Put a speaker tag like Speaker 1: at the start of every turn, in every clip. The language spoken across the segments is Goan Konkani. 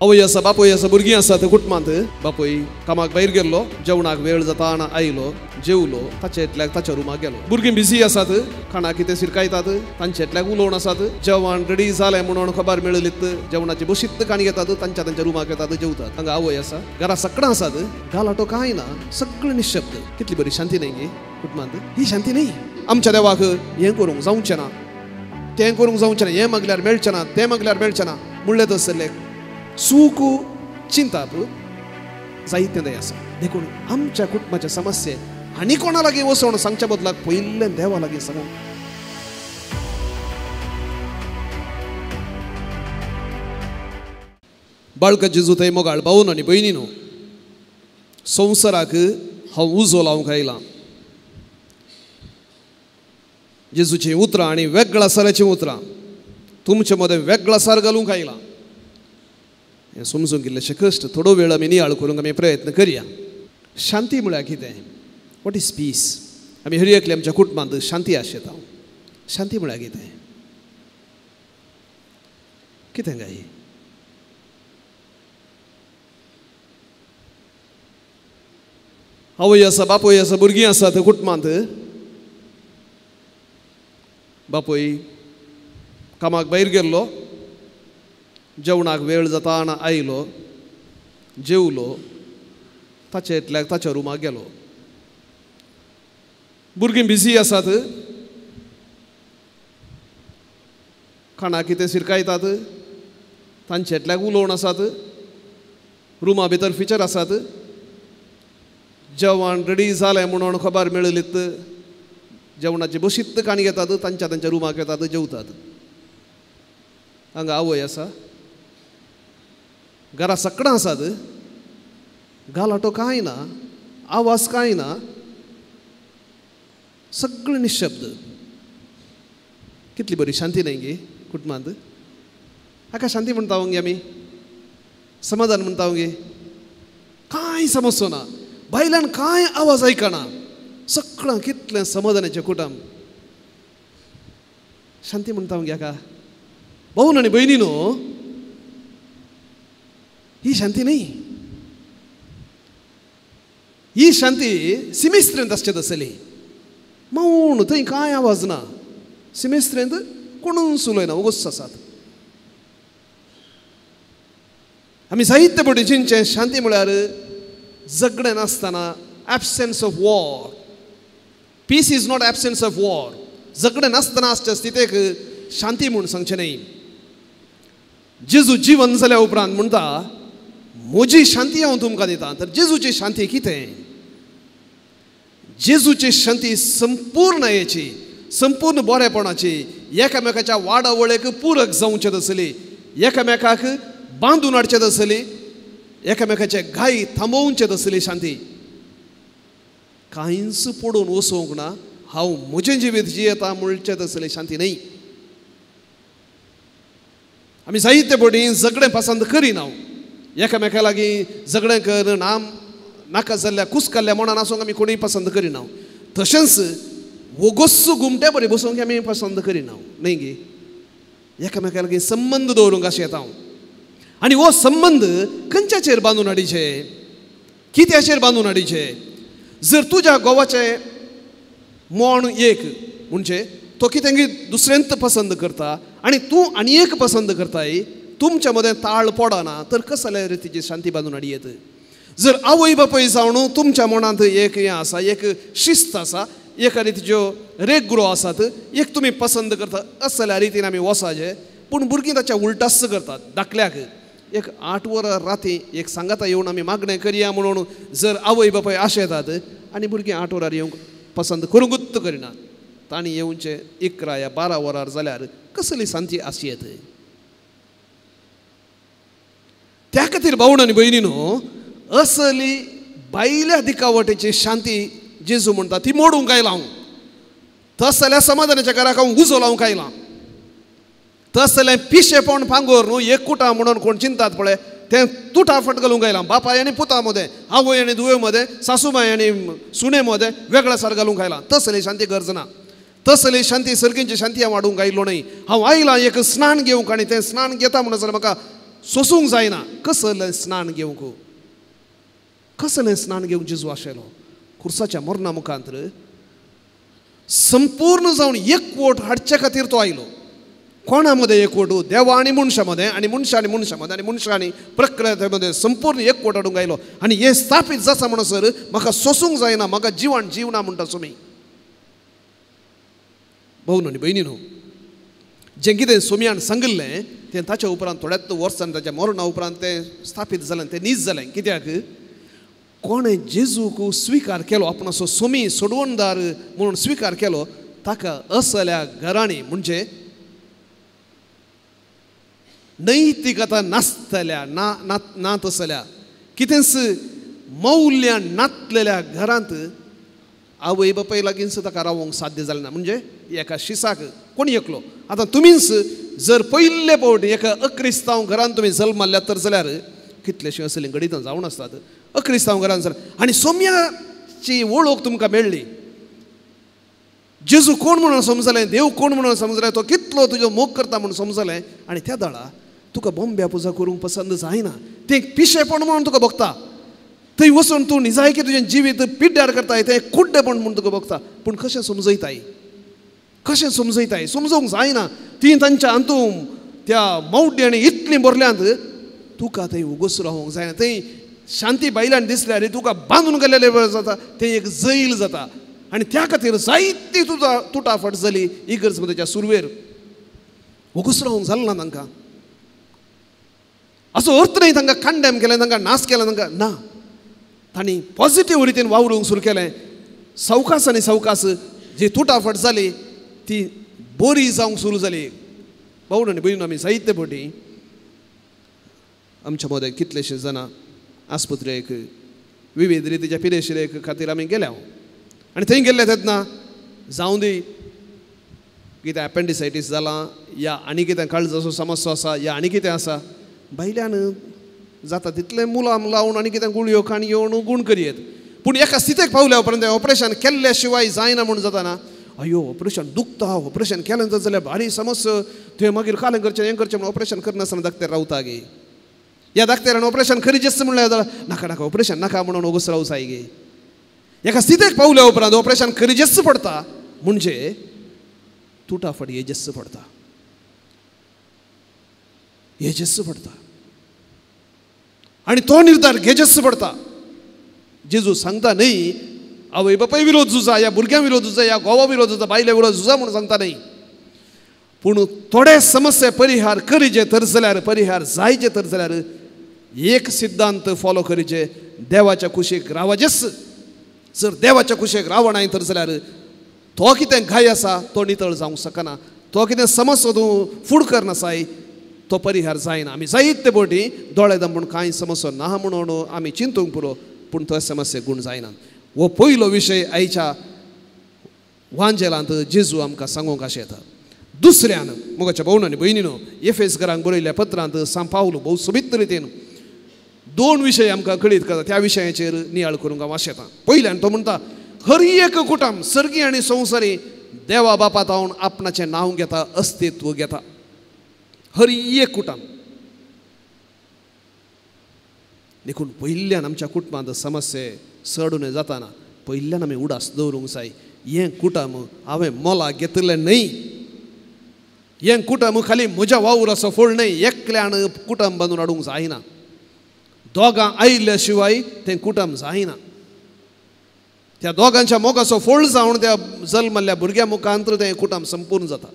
Speaker 1: आवय आसा, बापूय आसा, भुरगीं आसात कुटुंबांत. बापूय कामाक भायर गेल्लो, जेवणाक वेळ जाता आनी आयलो, जेवलो, ताचे एकल्याक ताच्या रुमाक गेलो. भुरगीं बिजी आसात, खाणां कितें शिरकायतात, तांचे एकल्याक उलोवन आसात. जेवण रेडी जालें म्हणून खबर मेळलीत, जेवणाची बशीत काणी घेतात, तांच्या तांच्या रुमाक येतात, जेवतात. हांगा आवय आसा, घरा सगळां आसात, गालाटो कांय ना, सगळें निशब्द. कितली बरी शांती न्हय गे कुटुंबांत. ही शांती न्हय. आमच्या देवाक हें करूंक जावचें ना, तें करूंक जावचें ना, हें मागल्यार मेळचें ना, तें मागल्यार मेळचें ना म्हणलें तसलें सूख चिंताप जायतें दय आसा. देखून आमच्या कुटुंबाच्या समस्ये आनी कोणा लागीं वचून सांगच्या बदलाक पयलें देवा लागीं सांगूंक. बाळका जेजू थंय मोगाळ भावन आनी भयणीनो, संवसाराक हांव उजो लावंक आयलां. जेजूचीं उतरां आनी वेगळा साराचीं उतरां तुमचे मदें वेगळा सार घालूंक आयलां. हें समजूंक इल्लेशें कश्ट, थोडो वेळ आमी नियाळ करूंक आमी प्रयत्न करया. शांती म्हळ्यार कितें? What is peace? आमी हर एकले आमच्या कुटुंबांत शांती आशेता. शांती म्हळ्यार कितें? कितें काय? आवय आसा, बापूय आसा, भुरगीं आसात कुटुंबांत. बापूय कामाक भायर गेल्लो, जेवणाक वेळ जाता आनी आयलो, जेवलो, ताचे एकल्याक ताच्या रुमाक गेलो. भुरगीं बिजी आसात, खाणां कितें शिरकायतात, तांचे एकल्याक उलोवन आसात, रुमा भितर फिचर आसात. जेवण रेडी जालें म्हणून खबर मेळलीत, जेवणाची बशीत काणी घेतात, तांच्या तांच्या रुमाक येतात, जेवतात. हांगा आवय आसा, घरा सगळां आसात, गालाटो कांय ना, आवाज कांय ना, सगळें निशब्द. कितली बरी शांती न्हय गे कुटुंबांत. हाका शांती म्हणटा गे आमी, समाधान म्हणटा गे. कांय समजचो ना, भायल्यान कांय आवाज आयकना, सगळां कितलें समाधानाचें कुटुंब. शांती म्हणटा गे हाका. भावन आनी भयणीनो, ही शांती न्हय. ही शांती सिमेस्त्रेंत आसचे तसली मौन, थंय कांय आवाज ना, सिमेस्त्रेंत कोणूच उलयना, वोगोच आसात. आमी साहित्य पटी चिंतचें शांती म्हळ्यार झगडें नासतना, absence of war. Peace is not absence of war. झगडें नासतना आसचे स्थितेक शांती म्हूण सांगचें न्हय. जेजू जिवन जाल्या उपरांत म्हणटा, म्हजी शांती हांव तुमकां दिता. तर जेजूची शांती कितें? जेजूची शांती संपूर्णयेची, संपूर्ण बरेपणाची, एकामेकाच्या वाडावळेक पूरक जावचें तसली, एकामेकाक बांदून हाडचें तसली, एकामेकाचे घाई थांबोवचें तसली शांती. कांयच पडून वचूंक ना, हांव म्हजें जिवीत जियेता म्हणचें तसली शांती न्हय. आमी जायते पटी झगडें पसंत करिना, एकामेका लागीं झगडें कर नाम नाका जाल्ल्या कुसकाल्ल्या मनान आसूंक आमी कोणूय पसंत करिना. तशेंच वोगोस घुमटे बरें बसूंक आमी पसंत करिना न्हय गे. एकामेका लागीं संबंद दवरूंक अशें येता. आनी हो संबंद खंयच्याचेर बांदून हाडीचे, कित्याचेर बांदून हाडीचे? जर तुज्या घोवाचें मोण एक म्हणजे तो कितें दुसऱ्यांत पसंत करता आनी तूं आनी एक पसंत करताय, तुमच्या मदें ताळ पडना, तर कसल्या रितीची शांती बांदून हाडयेत? जर आवय बापूय जावन तुमच्या मनांत एक हें आसा, एक शिस्त आसा, एका रितीच्यो रेगरो आसात, एक तुमी पसंत करता, असल्या रितीन आमी वसाचे. पूण भुरगीं ताच्या उलटास करतात. धाकल्याक एक 8 वरां राती एक सांगाता येवन आमी मागणें करया म्हणून जर आवय बापूय आशेतात आनी भुरगीं 8 वरार येवंक पसंत करूंकूच करिना, तांणी येवचें 11 या 12 वरार जाल्यार कसली शांती आसयेत? त्या खातीर भावण आनी भयणीनो, असली भायल्या दिकावटेची शांती जेजू म्हणटा ती मोडूंक आयला हांव. तसल्या समाधानाच्या घराक हांव उजो लावंक आयला. तसलें पिशेपण पांगोर न्हू एक कुटा म्हणून कोण चिंतात पळय, तें तुटाफट घालूंक आयलां. बापाय आनी पुता मदें, आवय आनी धुवे मदें, सासूमाय आनी सुणे मदें वेगळ्या सार घालूंक आयलां. तसली शांती गरज ना. तसली शांती सर्गींची शांती हांव हाडूंक आयलो न्हय. हांव आयलां एक स्नान घेवंक आनी तें स्नान घेता म्हणसर म्हाका सोसूंक जायना. कसलें स्नान घेवंक, कसलें स्नान घेवंक जेजू आशिल्लो? खुर्साच्या मरणा मुखांत संपूर्ण जावन एकवट हाडचे खातीर तो आयलो. कोणा मदें एकवट? देवा आनी मनशां मदें, आनी मनशां आनी मनशां मदें, आनी मनशां आनी प्रकृती मदें संपूर्ण एकवट हाडूंक आयलो. आनी हें स्थापीत जाता म्हणसर म्हाका सोसूंक जायना, म्हाका जिवान जीवना म्हणटा सोमी. भोवन आनी भयणी न्हू, जें कितें सोमयान सांगिल्लें तें ताच्या उपरांत थोड्याच वर्सान ताच्या मरणा उपरांत तें स्थापीत जालें, तें नीज जालें. कित्याक? कोणें जेजूक स्विकार केलो, आपणाचो सोमी सोडवणदार म्हणून स्विकार केलो, ताका असल्या घरांनी म्हणजे नैतिकता नासतल्या, ना ना तसल्या कितेंच मौल्यां नातलेल्या घरांत आवय बापाय लागींच ताका रावोंक साध्य जालें ना. म्हणजे एका शिसाक कोण एकलो. आतां तुमीच जर पयले फावट एका अक्रिस्तांव घरांत तुमी जल्मल्या तर जाल्यार कितलेशीं असलीं घडितां जावन आसतात अक्रिस्तांव घरांत जाल्यार, आनी सोम्याची वळख तुमकां मेळ्ळी, जेजू कोण म्हणून समजलें, देव कोण म्हणून समजलें, तो कितलो तुजो मोग करता म्हणून समजलें, आनी त्या दळा तुका बोंब्या पुजा करूंक पसंद जायना, तें पिशेपण म्हणून तुका भोगता, थंय वचून तूं निजायकी तुजें जिवीत पिड्ड्यार करताय, तें कुड्डेपण म्हणून तुका भोगता. पूण कशें समजयताय, कशें समजयताय? समजूंक जायना. ती तांच्या हातूंत त्या मावड्यांनी इतलीं भरल्यांत, तुका थंय उगोस रावंक जायना. थंय शांती बायल्यान दिसल्यार तुका बांदून गेल्ले वेळ जाता, तें एक जैल जाता. आनी त्या खातीर जायती तुजा तुटाफट जाली इगर्ज मदेच्या सुरवेर. उगोस रावंक जालें ना तांकां. असो अर्थ न्हय तांकां कंडेम केलें, तांकां नाश केलें, तांकां ना, तांणी पॉझिटीव रितीन वावरूंक सुरू केलें. सवकास आनी सवकास जी तुटाफट जाली ती बरी जावंक सुरू जाली. भावण आनी भयण, आमी जायते फावटी आमच्या मदें कितलेशे जाणां आस्पत्रेक विविध रितीच्या पिरेशिरेक खातीर आमी गेल्या, आनी थंय गेल्ले तेन्ना जावं दी कितें एपेंडिसायटीस जालां या आनी कितें काळजाचो समस्या आसा या आनी कितें आसा, भायल्यान जाता तितलें मुलाम लावन आनी कितें गुळयो खाण घेवन गूण करयेत. पूण एका स्थितीक पावल्या उपरांत ऑपरेशन केल्ल्या शिवाय जायना म्हूण जाताना, अयो ऑपरेशन दुखता, ऑपरेशन केलें जाल्यार भारी समस्या, तुवें मागीर कालें करचें हें करचें म्हूण ऑपरेशन करनासतना धाकतेर रावता गे. ह्या धाकतेरान ऑपरेशन खरीजेच म्हणल्यार जाल्यार नाका नाका ऑपरेशन नाका म्हणून ओगोस रावू जाय गे. एका स्थितीक पावल्या उपरांत ऑपरेशन खरीजेच पडटा, म्हणजे तुटाफट येजेच पडटा, येजेच पडटा, आनी तो निर्धार घेजेच पडटा. जेजू सांगता न्हय आवय बापाय विरोध झुजा, ह्या भुरग्यां विरोध झुजा, ह्या घोवा विरोध झुजा, बायले विरोध झुजा म्हणून सांगता न्हय. पूण थोडे समस्या परिहार करीचे तर जाल्यार, परिहार जायचे तर जाल्यार एक सिद्धांत फॉलो करीचे, देवाच्या कुशीक रावाचेच. जर देवाच्या कुशीक रावणाय तर जाल्यार तो कितें घाय आसा तो नितळ जावंक शकना, तो कितें समस्या तूं फूड करनासाय तो परिहार जायना. आमी जायते फावटी दोळे दंपून कांय समस्या ना म्हणून आमी चिंतूंक पुरो, पूण तो समस्या गूण जायना. हो पयलो विशय आयच्या वांजेलांत जेजू आमकां सांगूंक अशें येता. दुसऱ्यान मोगाच्या भोवन आनी भयणीनो, एफेस घरांक बरयल्ल्या पत्रांत सांव पावलो भोव सोबीत रितीन दोन विशय आमकां कळीत करता, त्या विशयाचेर नियाळ करूंक हांव आशेतां. पयल्यान तो म्हणटा, हर एक कुटुंब सर्गी आनी संवसारी देवा बापा तावन आपणाचें नांव घेता, अस्तित्व घेता. हर एक कुटुंब. देखून पयल्यान आमच्या कुटुंबांत समस्या चड जाताना पयल्यान आमी उडास दवरूंक जाय, हें कुटुंब हांवें मोलाक घेतिल्लें न्हय, हें कुटुंब खाली म्हज्या वावराचो फोड न्हय, एकल्यान कुटुंब बांदून हाडूंक जायना, दोगां आयिल्ल्या शिवाय तें कुटुंब जायना. त्या दोगांच्या मोगाचो फोड जावन त्या जल्मल्ल्या भुरग्या मुखांत तें कुटुंब संपूर्ण जाता.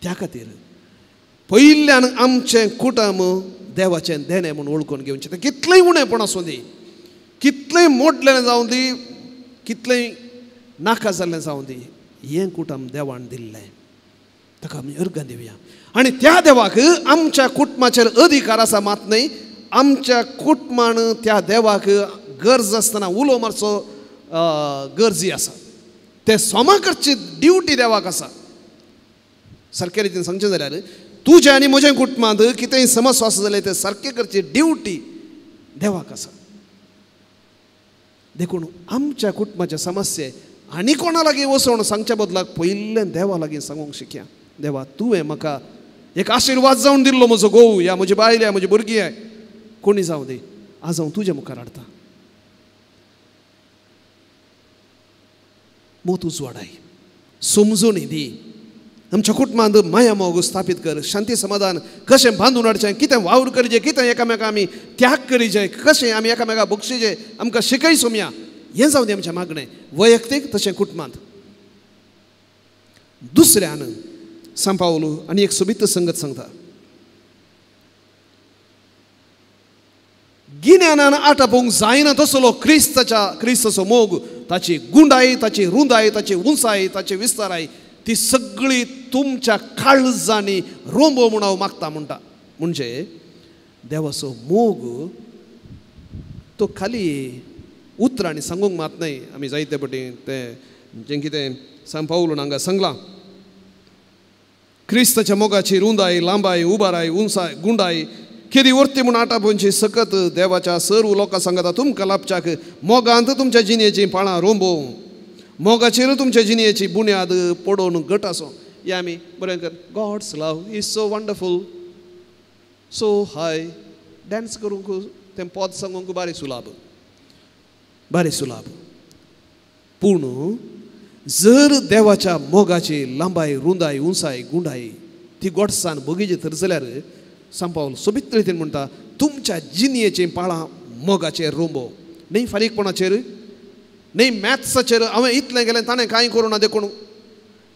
Speaker 1: त्या खातीर पयल्यान आमचें कुटुंब देवाचें देणें म्हूण वळखून घेवचें. तें कितलेंय उणेपण आसूं दी, कितलेंय मोडलें जावं दी, कितलेंय नाका जाल्लें जावं दी, हें कुटुंब देवान दिल्लें, ताका आमी अर्गां दिवया. आनी त्या देवाक आमच्या कुटुंबाचेर अधिकार आसा मात न्हय, आमच्या कुटुंबान त्या देवाक गरज आसतना उलो मारचो गरजी आसा, तें सोमा करची ड्युटी देवाक आसा. सारके रितीन सांगचें जाल्यार तुजें आनी म्हजें कुटुंबांत कितेंय समस्या आसा जाल्यार तें सारकें करची ड्युटी देवाक आसा. देखून आमच्या कुटुंबाच्या समस्ये आनी कोणा लागीं वचून सांगच्या बदलाक पयलें देवा लागीं सांगूंक शिकया, देवा तुवें म्हाका एक आशिर्वाद जावन दिल्लो म्हजो घोव या म्हजी बायल या म्हजी भुरगीं कोणी जावं दी, आज हांव तुज्या मुखार हाडटा. मोत उजवाडाय, समजून दी, आमच्या कुटुंबांत माया मोग स्थापीत कर, शांती समाधान कशें बांदून हाडचें, कितें वावर करचें, कितें एकामेका आमी त्याग करीचे, कशें आमी एकामेका बक्षीचे, आमकां शिकय सोमया. हें जावं दी आमचें मागणें वैयक्तीक तशें कुटुंबांत. दुसऱ्यान सांव पावलू आनी एक सोबीत संगत सांगता, गिन्यानान आटापोवंक जायना तसलो क्रिस्ताच्या क्रिस्ताचो मोग, ताची गुंडाय, ताची रुंदाय, ताची उंचाय, ताची विस्ताराय, ती सगळी तुमच्या काळजांनी रोंबो म्हूण हांव मागता म्हणटा. म्हणजे देवाचो मोग तो खाली उतरांनी सांगूंक मात न्हय. आमी जायते पटी तें जें कितें सांव पावलून हांगा सांगलां, क्रिस्ताच्या मोगाची रुंदाय, लांबाय, उबाराय, उंचाय, गुंडाय केदी वर्ती म्हूण आटापोवची सकत देवाच्या सर्व लोकां सांगता तुमकां लाभच्याक मोगांत तुमच्या जिणेची पाळां रोंबो, मोगाचेर तुमच्या जिणेची बुन्याद पडोवन घट आसो. हे आमी बरें कर, God's love is so wonderful so high, dance करूंक तें पद सांगूंक बारी सुलाभ, बारी सुलाभ. पूण जर देवाच्या मोगाची लांबाय, रुंदाय, उंचाय, गुंडाय ती गोडसान बगीचे थर जाल्यार सांव पावल सोबीत रितीन म्हणटा तुमच्या जिणेचीं पाळां मोगाचेर रोंबो, न्हय फारीकपणाचेर, न्हय मॅथ्साचेर, हांवें इतलें गेलें ताणें कांय करूं ना देखून,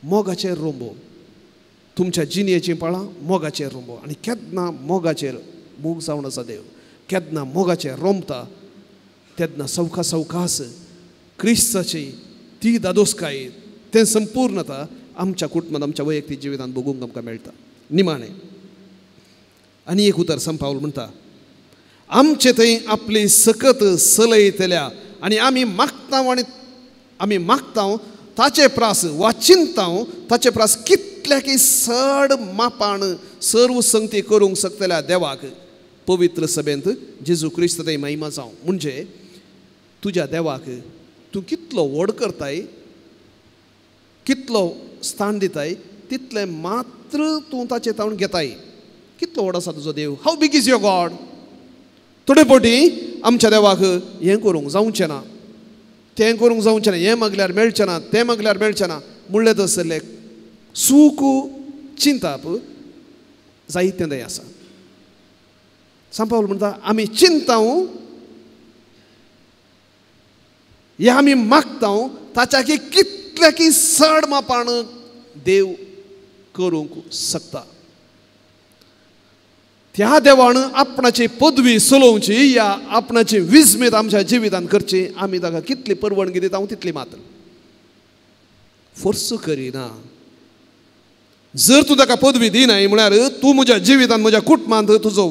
Speaker 1: मोगाचेर रोंबो. तुमच्या जिणेचीं पाळां मोगाचेर रोंबो. आनी केन्ना मोगाचेर मोग जावन आसा देव, केन्ना मोगाचेर रोंबता तेन्ना सवका सवकास क्रिस्ताची ती दादोसकाय, तें संपूर्णता आमच्या कुटुंबांत, आमच्या वैयक्तीक जिवितांत भोगूंक आमकां मेळटा. निमाणें आनी एक उतर सांव पावल म्हणटा, आमचे थंय आपली सकत सलयतल्या आनी आमी मागता आनी आमी मागता ताचे प्रास वा चिंता ताचे प्रास कितल्याकी चड मापान सर्व संगती करूंक शकतल्या देवाक पवित्र सभेंत जेजू क्रिस्त थंय महिमा जावं. म्हणजे तुज्या देवाक तूं कितलो व्हड करताय, कितलो स्थान दिताय, तितलें मात्र तूं ताचें तावन घेताय. कितलो व्हड आसा तुजो देव, how big is your God. थोडे फावटी आमच्या देवाक हें करूंक जावचें ना, तें करूंक जावचें ना, हें मागल्यार मेळचें ना, तें मागल्यार मेळचें ना म्हणलें तसलें सूख चिंताप जायतें थंय आसा. सांव पावल म्हणटा आमी चिंताव हे आमी मागता ताच्या कितल्याकी चड मापान देव करूंक शकता. त्या देवान आपणाची पदवी चलोवची या आपणाची विजमेत आमच्या जिवितांत करची, आमी ताका कितली परवणगी दिता हांव तितली मात्र फोर्स करिना. जर तूं ताका पदवी दिनाय म्हळ्यार तूं म्हज्या जिवितांत म्हज्या कुटुंबांत तुजो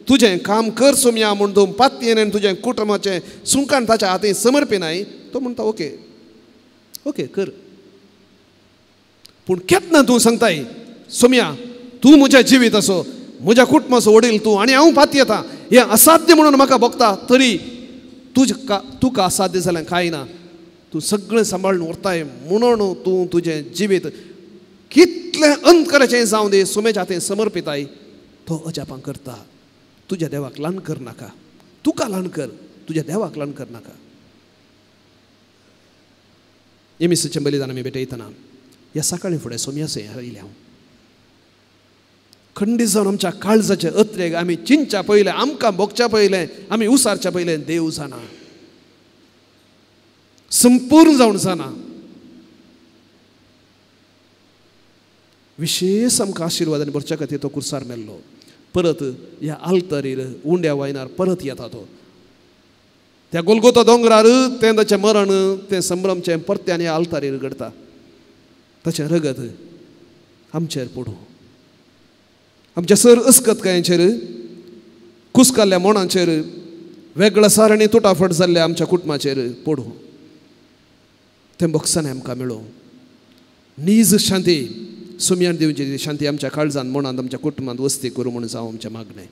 Speaker 1: तुजें काम कर सोमया म्हूण तूं पातयेन तुजें कुटुंबाचें सुंकान ताच्या हातीन समर्पिनाय, तो म्हणटा ओके ओके कर. पूण केन्ना तूं सांगताय सोमया तूं म्हज्या जिविताचो म्हज्या कुटुंबाचो वडील तूं आनी हांव पातयेता, हें असाध्य म्हणून म्हाका भोगता, तरी तुका तुका असाध्य जाल्यार कांय ना, तूं सगळें सांबाळून व्हरताय म्हणून तूं तुजें जिवीत कितलें अंतकराचें जावं दी सोम्याच्या हातीन समर्पिताय, तो अजापां करता. तुज्या देवाक ल्हान कर नाका, तुका ल्हान कर, तुज्या देवाक ल्हान कर नाका. एमिसाचें बलिदान आमी भेटयतना ह्या सकाळीं फुडें सोम्याचें आयलें हांव खंडीत जावन आमच्या काळजाचे अत्रेक आमी चिंतच्या पयलें, आमकां भोगच्या पयलें, आमी उसारच्या पयलें देव जाणा, संपूर्ण जावन जाणा. विशेष आमकां आशिर्वाद आनी भरच्या खातीर तो कुर्सार मेल्लो. परत ह्या आल्तरीर उंड्या वायनार परत येता तो त्या गोलगोता दोंगरार तें ताचें मरण तें संभ्रमचें परतें आनी आल्तारीर घडता. ताचें रगत आमचेर पडूं, आमच्या सर अस्कतकायांचेर, कुसकाल्ल्या मोणांचेर, वेगळ्या सार आनी तुटाफट जाल्ल्या आमच्या कुटुंबाचेर पडूं. तें बक्षान आमकां मेळूं नीज शांती, सुमयान दिवची शांती आमच्या काळजान, मनांत, आमच्या कुटुंबांत वस्ती करूं म्हूण जावं आमचें मागणें.